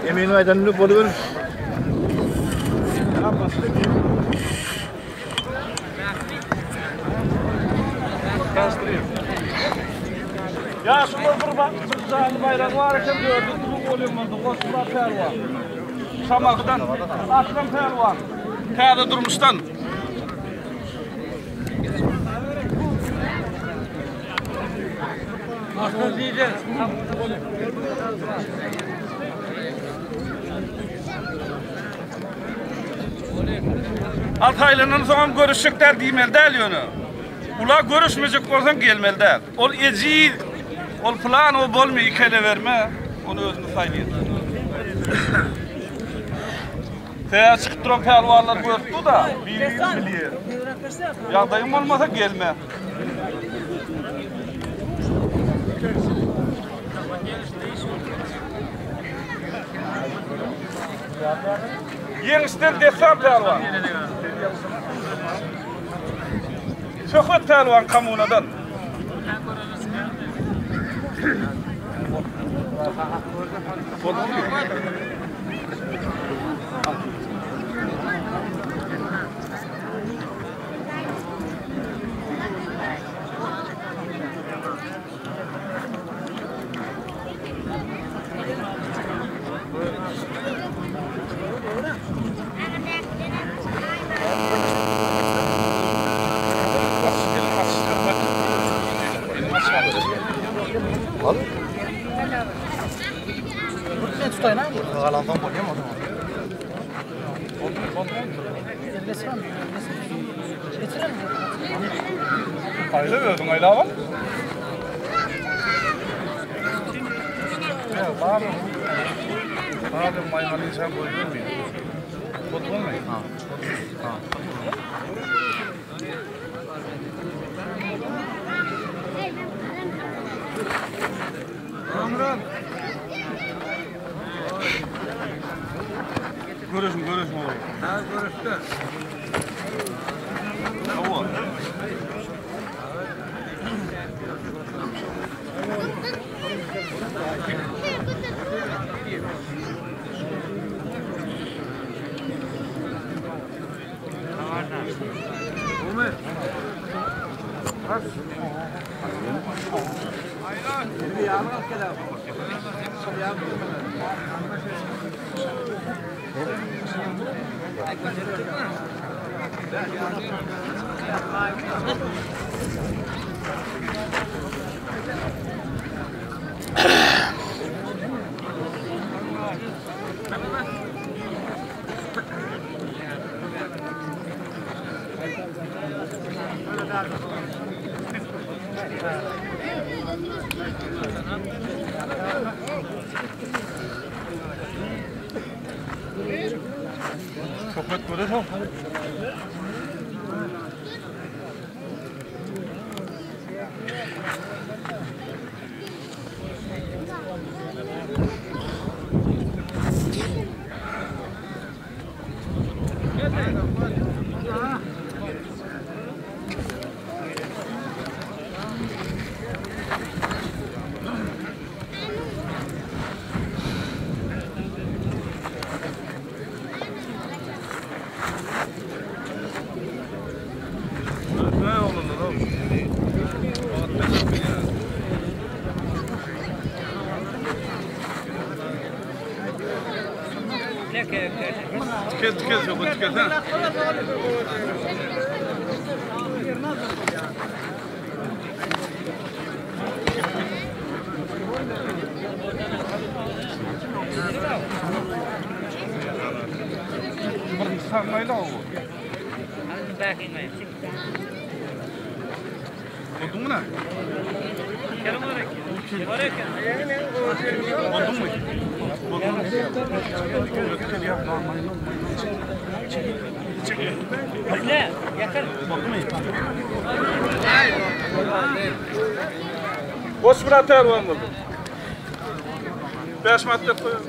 Eminiň aýdanyny boluber. Ýa şular bir bir janly baýragy bar eken dördü klub bolýan boldy. Goşmurat pälwan. Şamahydan Akram pälwan. Täze durmuşdan. Aslan lider. Al saýlanan soňam görüşjek däl diýmeli däl ýöne. Ula görüşmejek bolsaň gelmeli däl. Ol ejiz, ol plan o bolmaý ikele berme, ony özümiz saýlaýas. Täze çykyp duran pälwanlar görüp dur-da, biri-birini bilýär. Ýagdaýyň bolmasa gelme. Ýeňişden Dessan pälwan. Söhbet pälwan kommunadan. Aýla özüň aýlap al. Ya bar. Bar maýmany sen goýbermeýin. Oturmaý. Ha. Ha. Görüşün, görüşün oğlum. Ha görüştü. Hawa. Söhbet göre Tikel tikel söhbet tikel ha. Bir sarmayla o. Buldun mu ne? Buldun mu? Buldun mu? Tikel ya. Buldun mu? Boş bir atar var mı? Beş madde koyalım.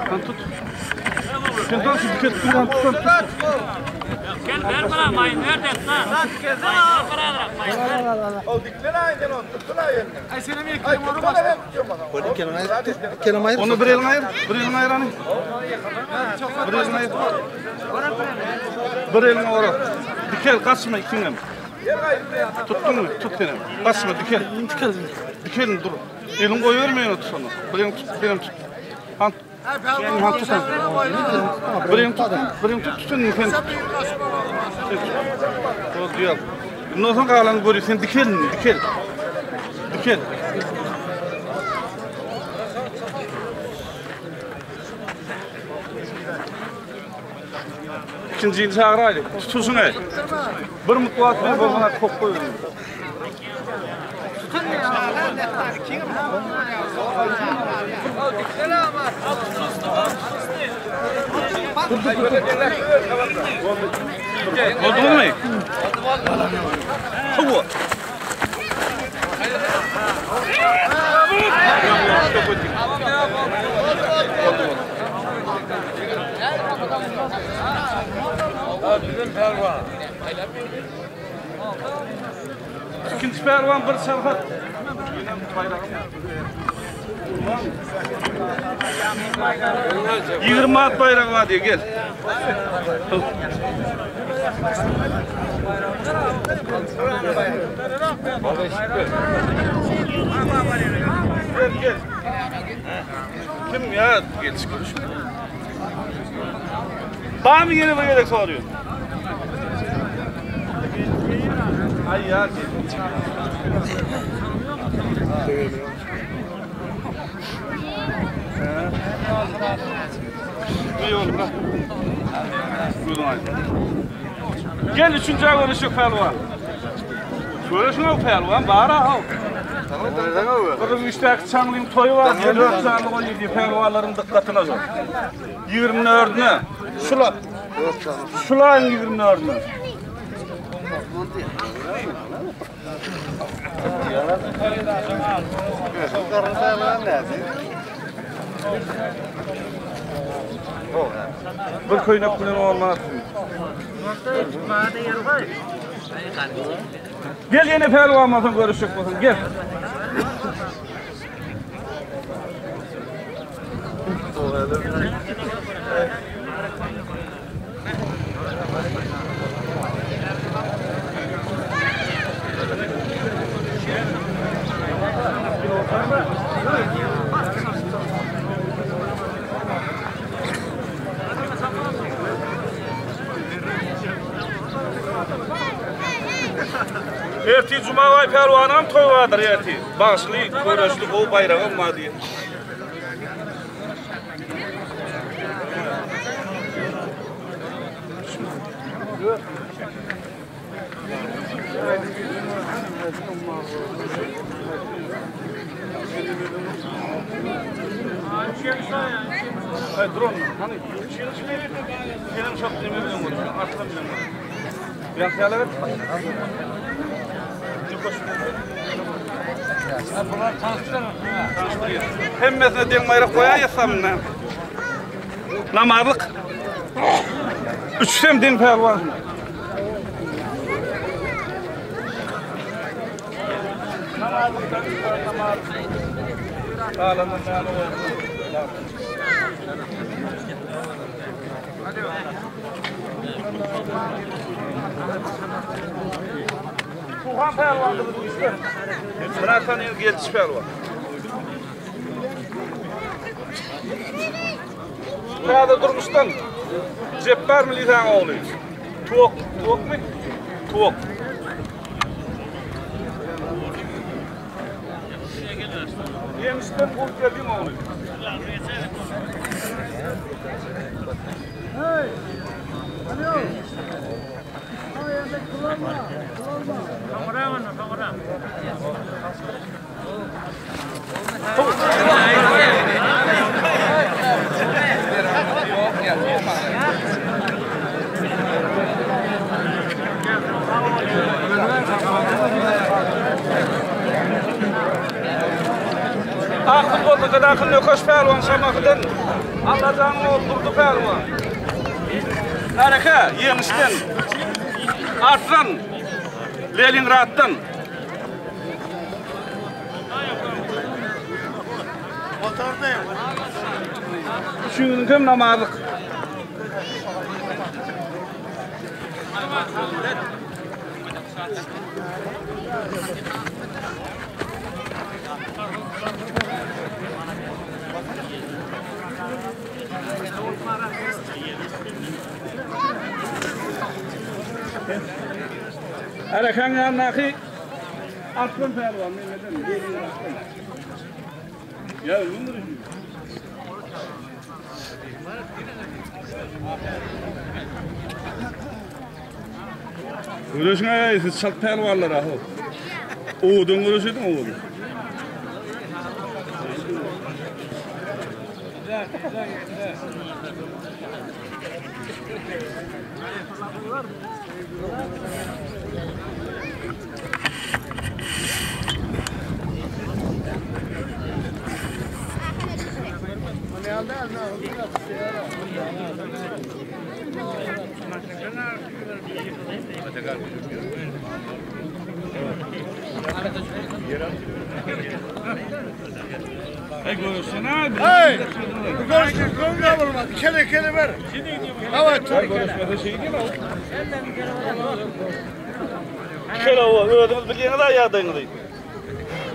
Sen tut. Sen tut, tut, tut, tut, tut. Gel ver bana mayın ver de ha. Mayın ver bana mayın ver. Onu bir elin ayır, bir elin ayır hani. Bir elin ayır. Bir elin ora. Dikel, kaçma ikinem. Tuttun mu? Tut seni. Kaçma, dikel. Dikel. Dikelin dur. Elin koyuvermeyin tut onu. Bir elin tut, bir elin tut. Han, han tut. han. Bir elin tut, bir elin tut, tutun sen tut. Sen tut. Dur, diyor. Bundan sonra kalanı görüyor. Sen dikelin, dikel. Dikel. İkinciyi çağıraydı. Tutulsun ey. Bir mutlu bir bana kok koyun. Oldu mu? Oldu. İkinci pervan bir serhat. Yigirmi at bayrağı var diye gel. Gel gel. Kim ya? Gel görüşme. Bana mı yine bir gerek soruyor? Ay ya. İyi oğlum bırak. Buyurun hadi. Gel üçüncü ay görüşük pehlivan. Görüşün o pehlivan, bağır ha. Kırık üçteki çanlıyım toyu var. 24 canlı 17 pehlivanların dikkatine sor. 24'üne. Şula. Şulayın 24'üne. Bir köýnek bilen olmaz. Gel yine pehlivan olmasın görüşük olsun gel. Ertir Jumabaý pälwanam toý bardyr ertir. Bagşyly, göreşli gowy baýragam bar diýip. Ay drone, hani senin çok neme bilen görüşüň, arslan bilen görüşüň. Ýa ýaly Hemmesine deň baýrak goýaýasam. Namazlyk. Üçüsem deň pälwan. Namazlykdan namaz. Galandan näme bolsun? Tuhan pälwandy bu işler. Bıraksan gelçiş pälwan. Täze durmuşdan Jepbar milisäň ogly. Tuwak, tuwakmy? Tuwak. Ýeňişden Gurtgeldiň ogly. Hey! Alo! Soňra onu, soňra. Ak futbolçydaky Nökeş pälwan Şamahydan Allajanyň ogly Durdy pälwan. Araka ýeňişden Arslan Leningraddan. Üçüňiziňkem namazlyk. Arakaň ýanyndaky Arslan pälwan nemeden, Leningraddan. Ýa öňür. Göreşiň aý siz çalt pälwanlar aho. Owadan göreşediň owadan. Hey görüşsene. Hey! Bu görüşün köňle bolmaz. Kele kele ver. Evet. Görüşmese şey değil o. Kel o, özüňiz bilýäňiz aý ýagdaýyňyzy.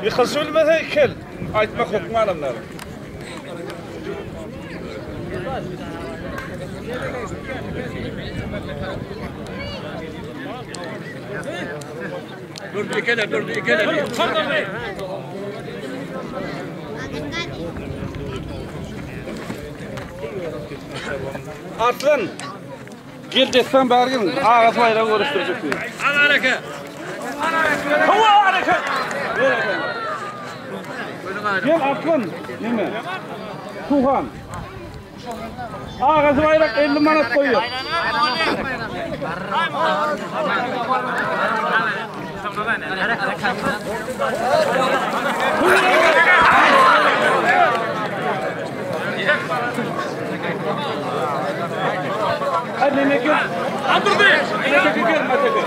Ýykylşy bilmese kel. Aýtmak hökman adamlar. Durdu kele, durdu kele. Arslan. Gel dessan bäri gelin. Agasy baýragy görüşdirjek diýip. Al araka. Hawa araka. Gel Arslan. Neme? Tuhan. Agasy baýrak 50 manat goýuyor. Hadi neme gel. Andurdy. Mateke gel mateke.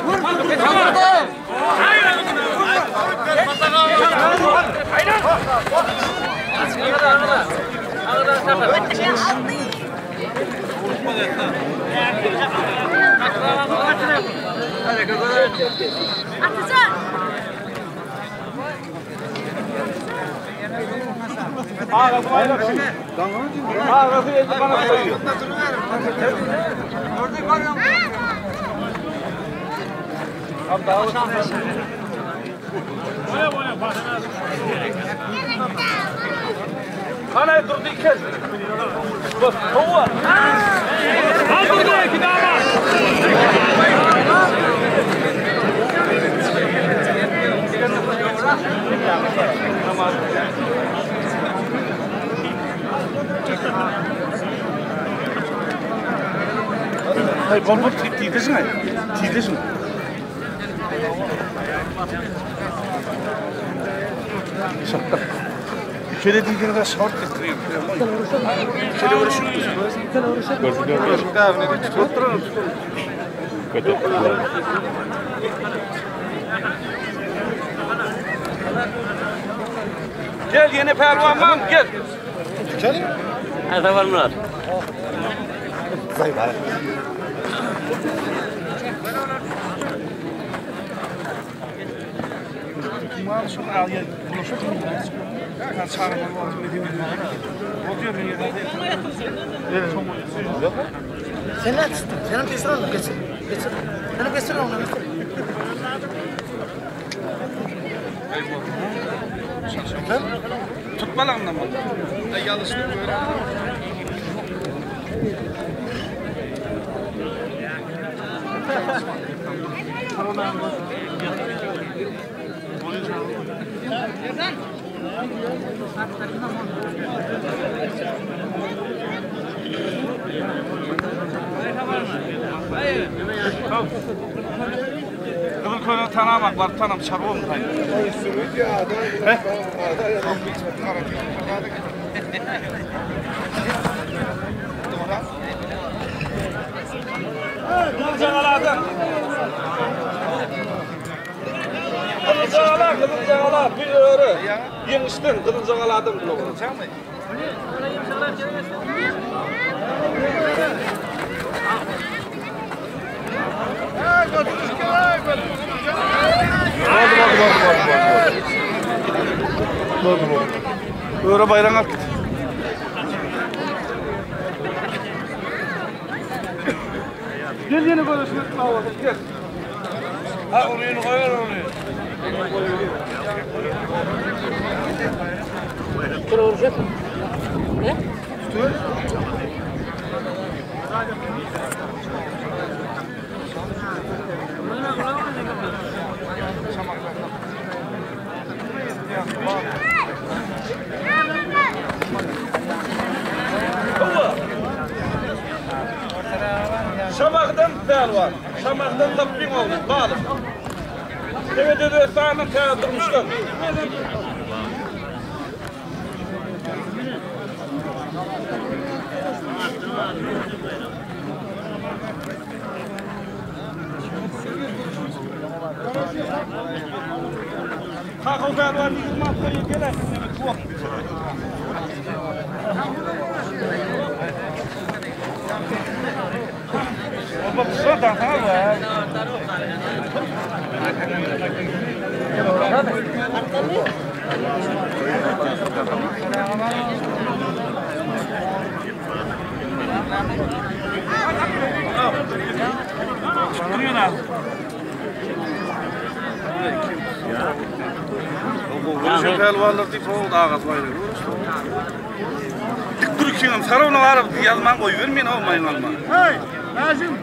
Agasy baýrak şu. Agasy elli manat goýuyor. Hana durdy ikel. Bas, howa. Al durdy iki dama. Hay bol bol tiýdesin ay. Tiýdesin. Şöyle diýdiňde şort getirýär. Şöyle görüşüp. Gel yeni pehlivan var mı? Gel. Hadi var Murat. Sen ne tuttun? Senin peşin onu geçir. Geçir. Senin peşin onu geçir. Tutma lan lan. Yanlışlık böyle. Kızıl köyünü tanımak var, tanım çarpı mı kayın? Kızılcağalardan. Kızılcağalar, kızılcağalar bir örü. Yeňişden kızılcağalardan bular. Öre bayraň alyp git. Gel yeni görüşmek gel. Ha onu koyar onu. Şamakdan pehlivan. Şamakdan tapbin oldu. Balık. Evet evet sağının kaya durmuşlar. Kalk o pehlivan 20 hafta gel. Bak şu da ha var. Şu pehlivanlar deyip o da ağız bayrağı. Dik dur kinim sarawna var yazman koy vermeyin olmayın alma. Hey, Nazım.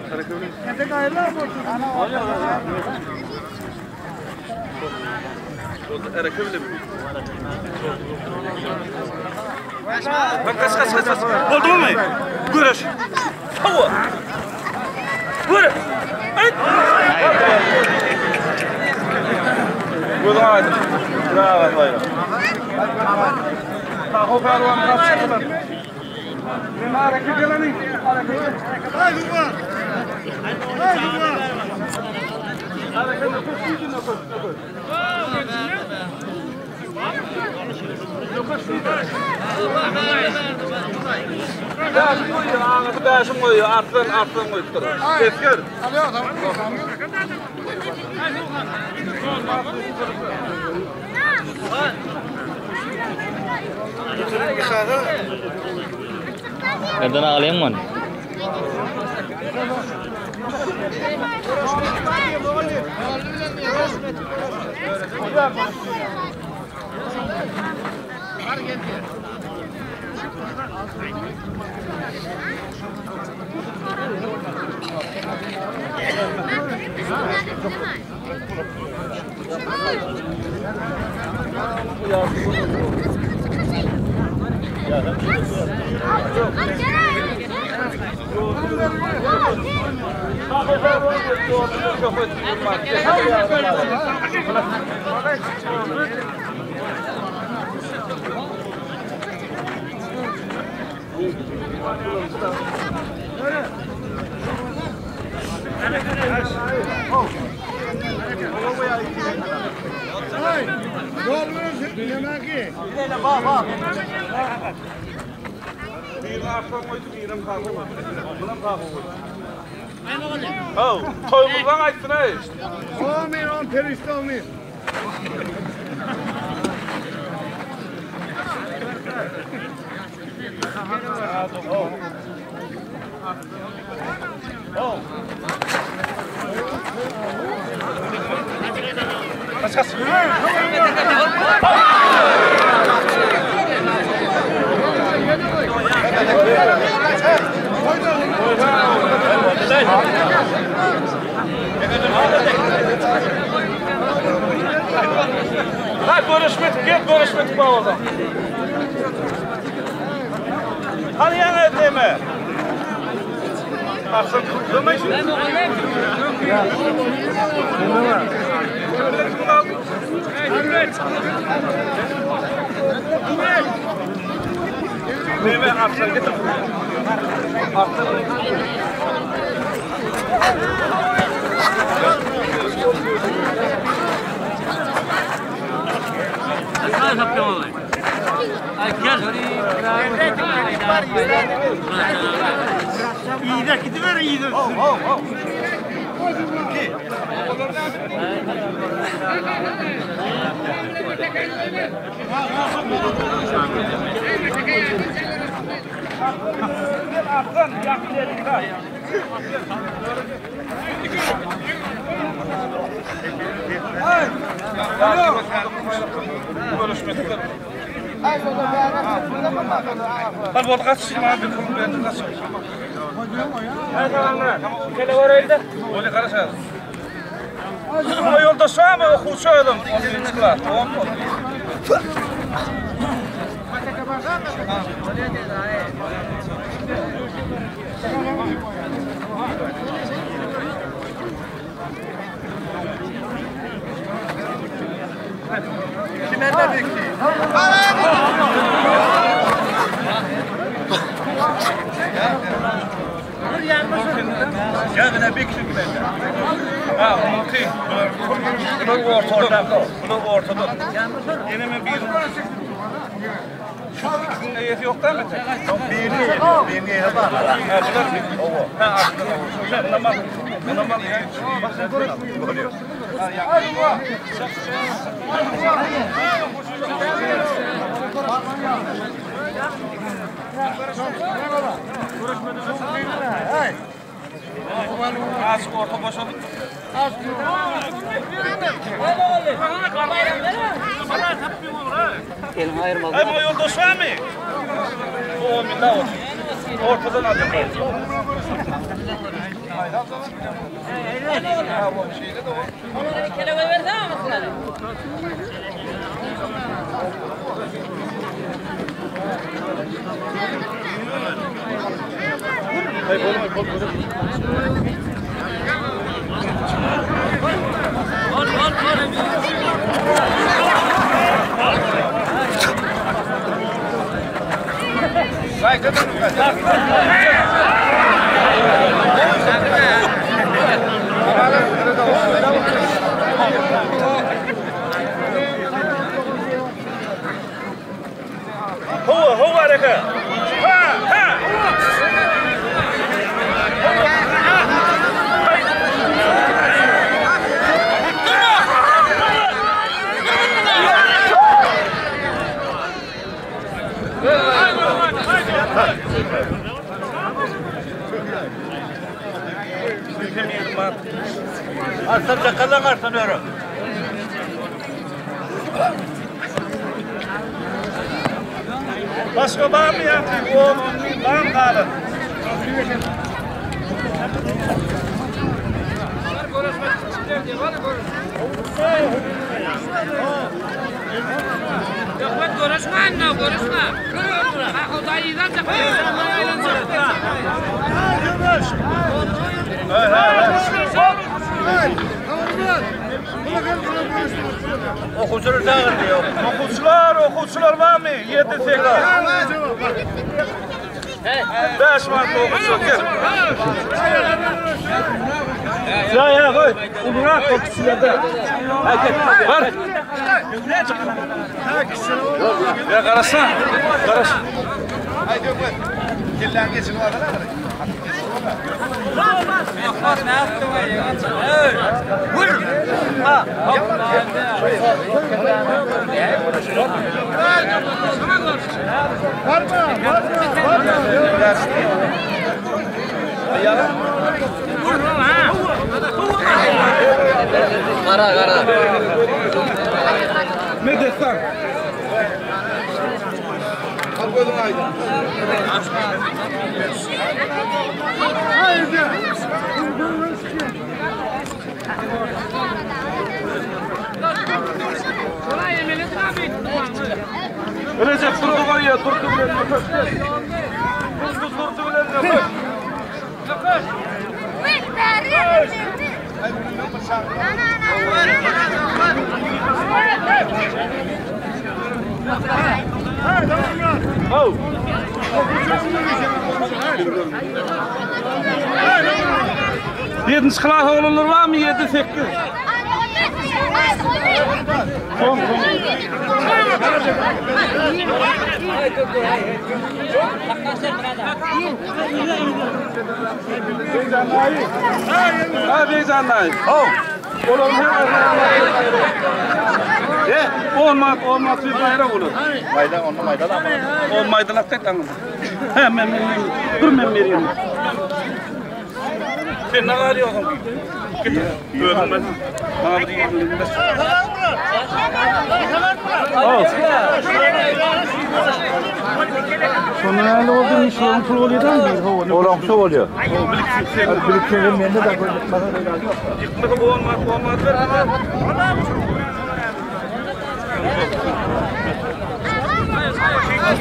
Ete gayrı mı? Ereke bile mi? Bak kaç kaç kaç kaç. Oldu mu? Görüş. Hava. Görüş. Evet. Gözün aydın. Bravo bayram. Taho pehlivan kaç çıktı. Ne hareket geleni? Hey Duvar. Hey Duvar. Hareket Bäşim goýýar, agasy bäşim goýýar, Arslan, Arslan goýupdyr. Esger. Nereden alayım onu? Birini Arslan goýdy, birem kaka goýdy. Bulam kaka goýdy. Haw, toýumyzdan aýtsyn eý. Amin, on perişde amin. Kaç kaç. Ha görüşmedik gel görüşmedik baba. Hadi yana deme. Arslan kutlamayın. Neme Arslan getir. Arslan. İyi de gidiver iyi de. Arslan yakın elinde. Görüşmedik. Hadi bu kaç şimdi abi pulum berdi kaç. Kele var öyle. Öyle karışar. Ama yolda şu mı okuçu adam. 11. klas. Tamam mı? Ha, onunki. Bunlar ortada. Bunlar ortada. Yine mi bir? Şu ikisinin eyeti yok değil mi? Birini yedi, birini yedi var. Ha, bunlar bir. Ha, aslında. Bunlar mal. Bunlar mal. Azıcık orta boşalın. Ay bu yoldaş var mı? O millah olsun. Ortadan alacağım. 7 manat. Arslan çakallan arslan öre. Başga barmy ýa? 10, 11 barmy galan? Söhbet görüşme anne, görüşme. Ha, o da iyiden Okuwçylar çagyr diýýär. Okuwçylar, okuwçylar barmy? 7 8. 5 manat okuwçylar gel. Ya ya koy. Ulurak o kişilerde. Ha gel. Var. Ya karasana. Karas. Ne destan? Recep durdu koyuyor, durdu bilen nefes. Durdu, durdu bilen nefes. Oh. Yedinci klas oğlanlar var mı? 7, 8. Son, son. Ha Beyzan dayı. Oh. Oğlum he. 10 manat, 10 manat bir bayrak olur. Maydan onu maydan ama. O maydalak tek anladım. He men men men. Dur men vereyim. Sen ne arıyorsun? Git. Öldüm ben. Bana bir 25. Al. Sonra ne oldu? Nişanın pul oluyor da mı? Oğlan şu oluyor. Biriktirin mende de Yıkmaka 10 manat, 10 manat ver.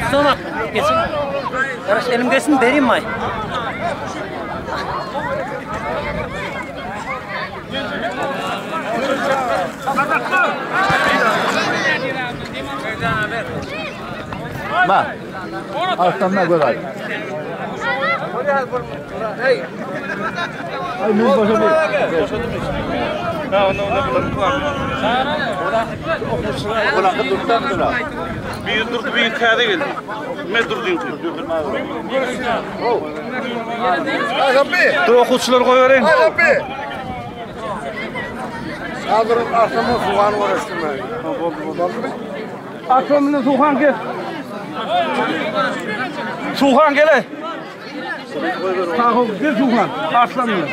Tutsana. Geçin. Yavaş elim geçsin vereyim mi? Ma. Arslanlar göz ay. Ay muz boşadı. Ha onda onda bulanık var mı? Ulan durdan dura. Bir durdu, bir täze geldi. Men durdum. Ay Dur okuwçylar goý bereyim. Abi. Hazır arslanla soğan uğraştırmayın. Atomunu Suhan gel. Suhan gel. ey. Taho gel Suhan. Aslan mı?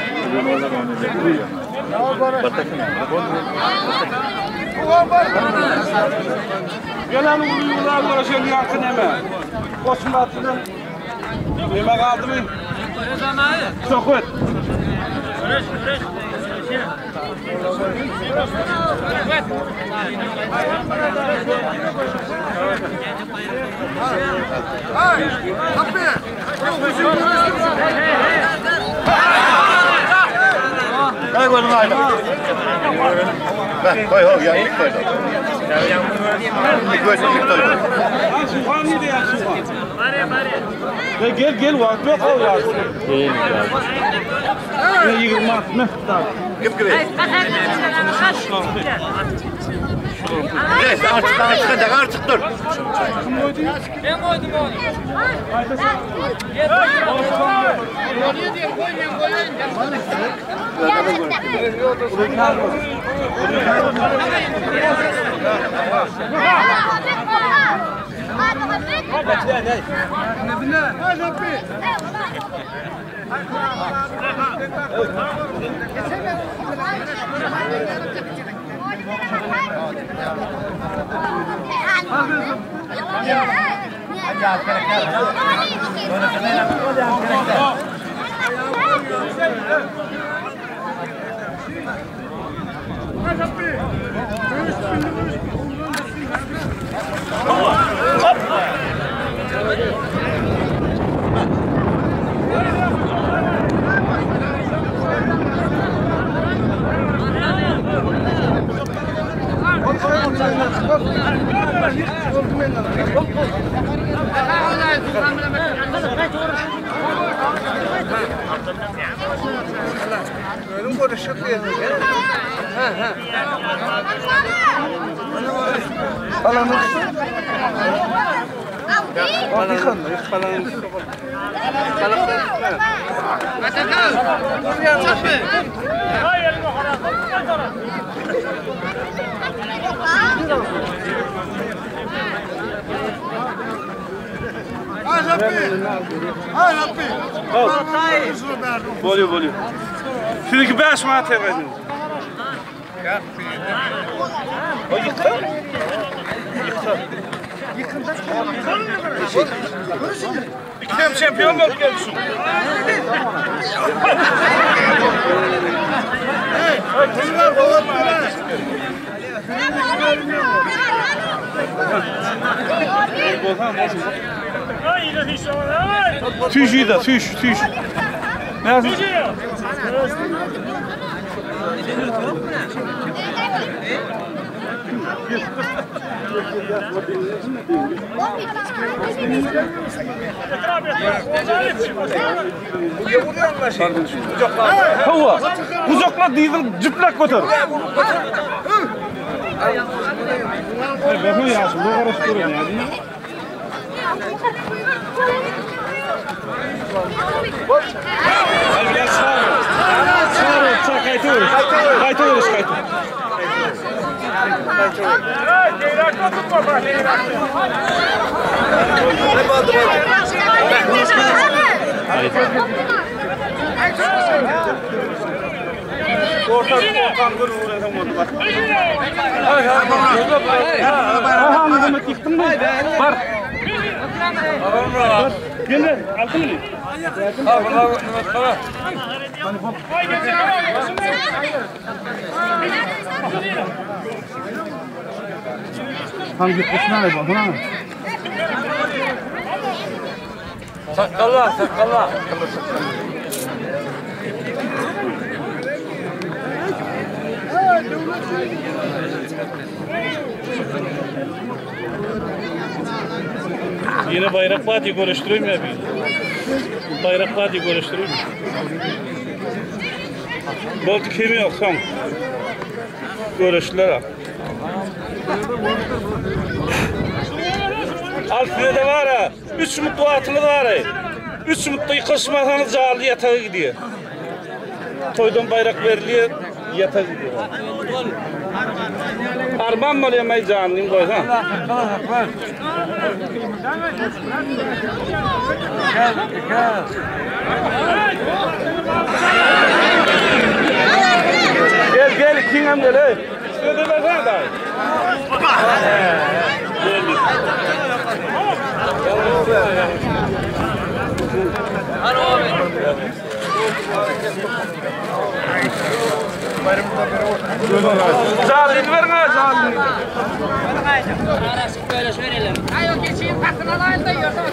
Gel hanım uyuyorlar uğraşıyor yakın eme. Koçum atını. Neme kaldı mı? Sohbet. Ay, abi. Koy gözün aydın. Ver koy ho ya ilk koy. İlk koy ilk koy. Ha Suhan neydi ya Suhan? Ya gel gel vakit yok al ya. Ne 20 mı? Kim gibi? Neyse artık daha çıkacak artık dur. Ben koydum onu. Ay, abi. Bolýar, bolýar. Siziňki 5 manat her gaýdyň. O ýykda. Ýykda. Ikisem çempion bolup geldi şu. Tüýş ýa, tüýş, tüýş. Näsin? Hawa. Gujakla diýdiň, jüplek göter. Ben ýaşym, bu garaşyp durýan ýa. Bar. Gel, aldyňmy? Hangi kuşlar bu? Ha. Sakalla, sakalla. Yine bayrak var diye görüştüreyim ya bir. Bayrak var diye görüştüreyim. Boldy kemi yok son. Görüştüler ha. Al size de var ha. Üç mutlu atınız var ha. Üç mutlu yıkışmasanız canlı yatağa gidiyor. Toydan bayrak veriliyor, yatağa gidiyor. Arman mı oluyor may canlıyım koy ha. Gel gel ikinem gel ey. Size de versene dayı. Canlıyı verin ha canlıyı. Ay o geçeyim katına alayım da yiyorsam.